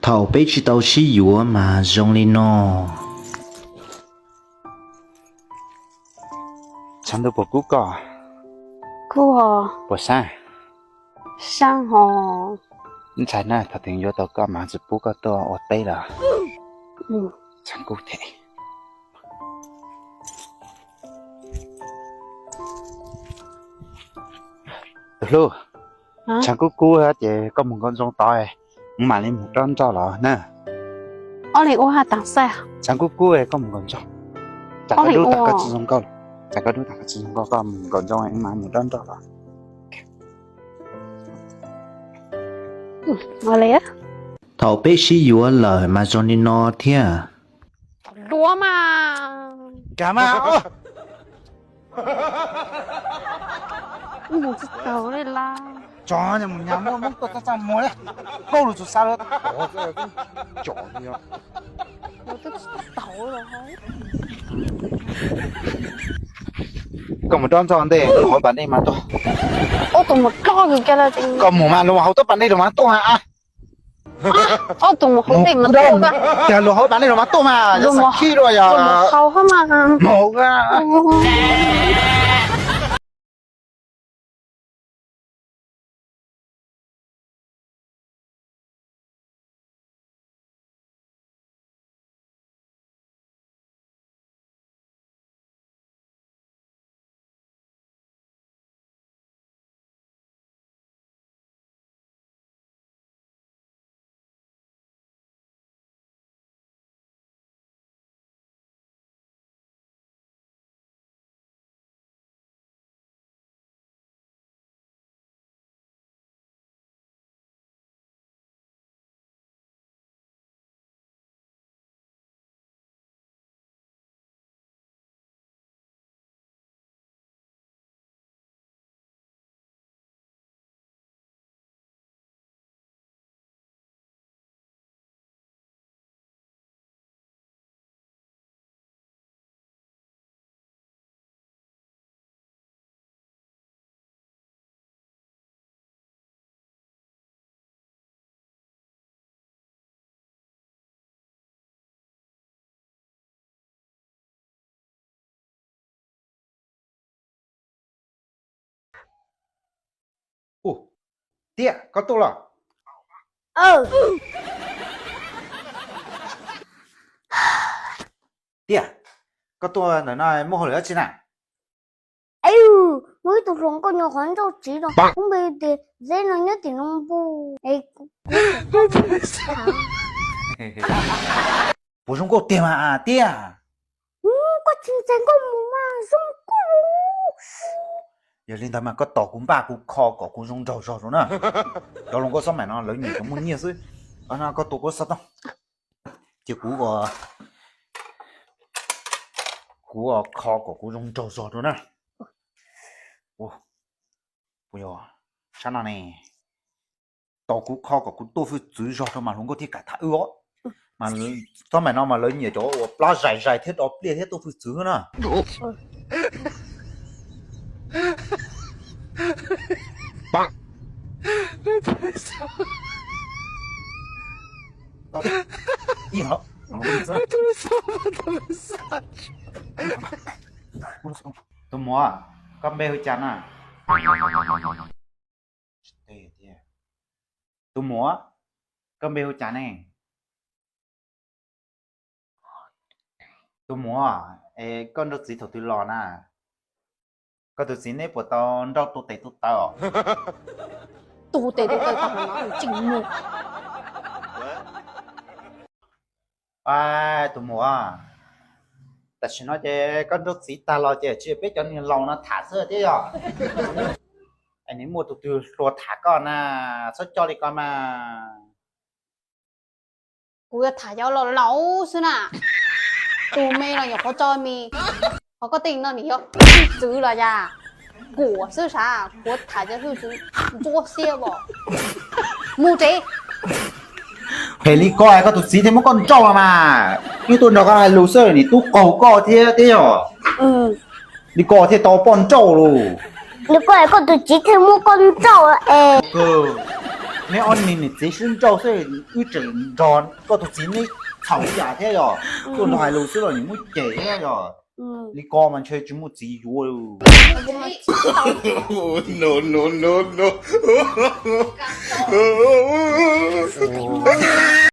Thaum peb tsis tau sib yuav mas zoo li no. Tshav ntuj puas kub koj? Kub ho. Puas sab? Sab ho. Ntshai na, thaum twg yuav tau koj mas tsis pub koj tuaj ua teb lawm. Tshav kub thiab. Tus hlub, tshav kub kub ces koj mus nkaum ntsoog tod, kuv mam li mus dob nroj los na. Ob leeg ua has tas xaj. Tshav kub kub koj mus nkaum ntsoog. Tsam koj dub tas koj tsis zoo nkauj, tsam koj dub tas koj tsis zoo nkauj, koj mus nkaum ntsoog, kuv mam mus dob nroj los. Thaum peb sib yuav lawm mas zoo li no thiab. Luav mas. Kav mas. Mus tsis taus li lawm. Tso mus nyas muab Hmoob tuaj txaj txaj muag li. Kauj lus txus xav lawm. Koj mus dob ntxog ntej, hauv pas dej mas tuaj. Ob tug mus dloj kawg kiag lawm. Koj mus mas luag hauv tuaj pas dej los mas tuaj mas. Ob tug mus hauv dej mas tuaj. Cas luag hauv pas dej los mas tuaj mas, yog xav khib dua yog. Mus hauv. Tiaj, koj tuaj los? Tiaj, koj tuaj ntawm no muaj hauj lwm dab tsi na? Muaj ib tug hluas nkauj nyob qhov nrauj tsiv no, kuv npe tias Zeb no nyob tim no npu. Puas zoo nkauj tiag mas Tiaj? Koj tsis ntxais nkauj mus mas zoo nkauj. Yog li ntawd mas koj tos kuv npaj kuv kho kom kuv zoo nraug zog rau na. Cov hluas nkauj xab maim no lawv nyiam cov muaj nyiaj xwb. Koj tua kuv xov tooj, ces kuv, kuv kho kom kuv zoo nraug zog rau na. Sab no ne, tos kuv kho kom kuv tuaj hwj txwv zog rau mas hluas nkauj thiaj kam tham wb os. Mas xab maim no mas lawv nyiam cov uas plab zais zais thiab do pliaj thiab tuaj hwj txwv na. Tus muam, koj npe hu cas na? Tus muam, koj npe hu cas ne? Tus muam, es koj nrauj txiv thaum twg los na? Koj tus txiv neb puas tau nrauj tu tes tu taw os? Tu tes tu taw tag no tseem mus. Tus muam, tam sim no ces koj nrauj txiv tag los ces tsis yog peb cov niag laus no tham xwb thiab yog? Es nws muaj tus twg hluas tham koj na, txhob coj li ko mas. Kuv yuav tham cov laus laus xwb na. Tus me los nyuam qhuav tso me, ho koj tej no nws yog hwj txwv los yog kuam xwb sav, kuv tham cov hwj txwv ntsuab xiab os. Mus tsev. Phem li koj es koj tus txiv thiaj muab koj nrauj los mas. Wb tuaj nrog koj hais lus xwb nim tub qaug koj thiab thiab yog? Li koj thiaj tau poj nrauj lus. Li koj es koj tus txiv thiaj muab koj nrauj es. Neb ob niag niam txiv sib nrauj xwb, wb tseem nrog koj tus txiv neb txhaum ib yam thiab yog. Tuaj nrog hais lus xwb los nim muab cem thiab yog. Li ko mas ntshe tsis muaj txiv yuav. No, no, no, no.